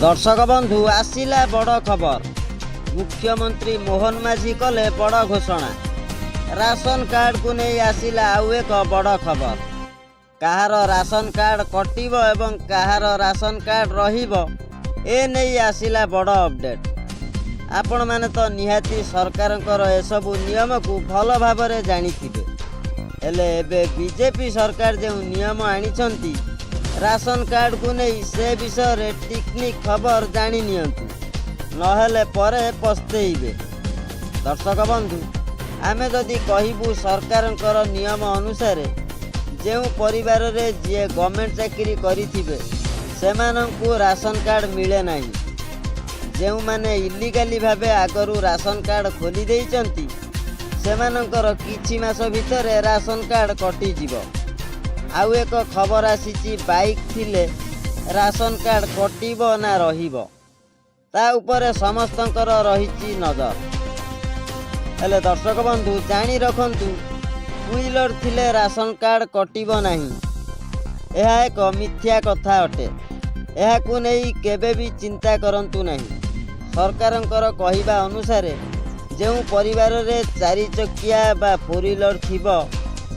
ଦର୍ଶକ ବନ୍ଧୁ, ଆସିଲା ବଡ଼ ଖବର। ମୁଖ୍ୟମନ୍ତ୍ରୀ ମୋହନ ମାଝୀ କଲେ ବଡ଼ ଘୋଷଣା। ରାସନ କାର୍ଡ଼କୁ ନେଇ ଆସିଲା ଆଉ ଏକ ବଡ଼ ଖବର। କାହାର ରାସନ କାର୍ଡ଼ କଟିବ ଏବଂ କାହାର ରାସନ କାର୍ଡ଼ ରହିବ, ଏ ନେଇ ଆସିଲା ବଡ଼ ଅପଡ଼େଟ୍। ଆପଣମାନେ ତ ନିହାତି ସରକାରଙ୍କର ଏସବୁ ନିୟମକୁ ଭଲ ଭାବରେ ଜାଣିଥିବେ। ହେଲେ ଏବେ ବିଜେପି ସରକାର ଯେଉଁ ନିୟମ ଆଣିଛନ୍ତି ରାସନ କାର୍ଡ଼କୁ ନେଇ, ସେ ବିଷୟରେ ଟିକିନିଖି ଖବର ଜାଣି ନିଅନ୍ତୁ, ନହେଲେ ପରେ ପସ୍ତେଇବେ। ଦର୍ଶକ ବନ୍ଧୁ, ଆମେ ଯଦି କହିବୁ, ସରକାରଙ୍କର ନିୟମ ଅନୁସାରେ ଯେଉଁ ପରିବାରରେ ଯିଏ ଗଭର୍ଣ୍ଣମେଣ୍ଟ ଚାକିରି କରିଥିବେ, ସେମାନଙ୍କୁ ରାସନ କାର୍ଡ଼ ମିଳେ ନାହିଁ। ଯେଉଁମାନେ ଇଲିଗାଲି ଭାବେ ଆଗରୁ ରାସନ କାର୍ଡ଼ ଖୋଲି ଦେଇଛନ୍ତି, ସେମାନଙ୍କର କିଛି ମାସ ଭିତରେ ରାସନ କାର୍ଡ଼ କଟିଯିବ। ଆଉ ଏକ ଖବର ଆସିଛି, ବାଇକ୍ ଥିଲେ ରାସନ କାର୍ଡ଼ କଟିବ ନା ରହିବ, ତା ଉପରେ ସମସ୍ତଙ୍କର ରହିଛି ନଜର। ହେଲେ ଦର୍ଶକ ବନ୍ଧୁ, ଜାଣି ରଖନ୍ତୁ, ଟୁ ହ୍ୱିଲର ଥିଲେ ରାସନ କାର୍ଡ଼ କଟିବ ନାହିଁ, ଏହା ଏକ ମିଥ୍ୟା କଥା ଅଟେ। ଏହାକୁ ନେଇ କେବେ ବି ଚିନ୍ତା କରନ୍ତୁ ନାହିଁ। ସରକାରଙ୍କର କହିବା ଅନୁସାରେ ଯେଉଁ ପରିବାରରେ ଚାରି ଚକିଆ ବା ଫୋର୍ ହ୍ୱିଲର ଥିବ,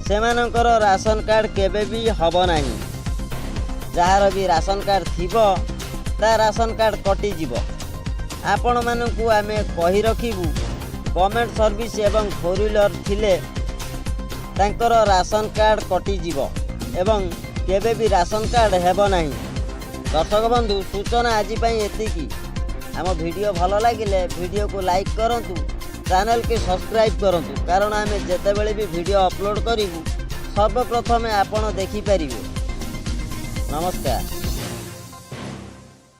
ସେମାନଙ୍କର ରାସନ କାର୍ଡ଼ କେବେ ବି ହେବ ନାହିଁ। ଯାହାର ବି ରାସନ କାର୍ଡ଼ ଥିବ, ତା ରାସନ କାର୍ଡ଼ କଟିଯିବ। ଆପଣମାନଙ୍କୁ ଆମେ କହି ରଖିବୁ, ଗଭର୍ଣ୍ଣମେଣ୍ଟ ସର୍ଭିସ୍ ଏବଂ ଫୋର୍ ହ୍ୱିଲର ଥିଲେ ତାଙ୍କର ରାସନ କାର୍ଡ଼ କଟିଯିବ ଏବଂ କେବେ ବି ରାସନ କାର୍ଡ଼ ହେବ ନାହିଁ। ଦର୍ଶକ ବନ୍ଧୁ, ସୂଚନା ଆଜି ପାଇଁ ଏତିକି। ଆମ ଭିଡ଼ିଓ ଭଲ ଲାଗିଲେ ଭିଡ଼ିଓକୁ ଲାଇକ୍ କରନ୍ତୁ, ଚ୍ୟାନେଲକି ସବସ୍କ୍ରାଇବ୍ କରନ୍ତୁ, କାରଣ ଆମେ ଯେତେବେଳେ ବି ଭିଡ଼ିଓ ଅପଲୋଡ଼ କରିବୁ, ସର୍ବପ୍ରଥମେ ଆପଣ ଦେଖିପାରିବେ। ନମସ୍କାର।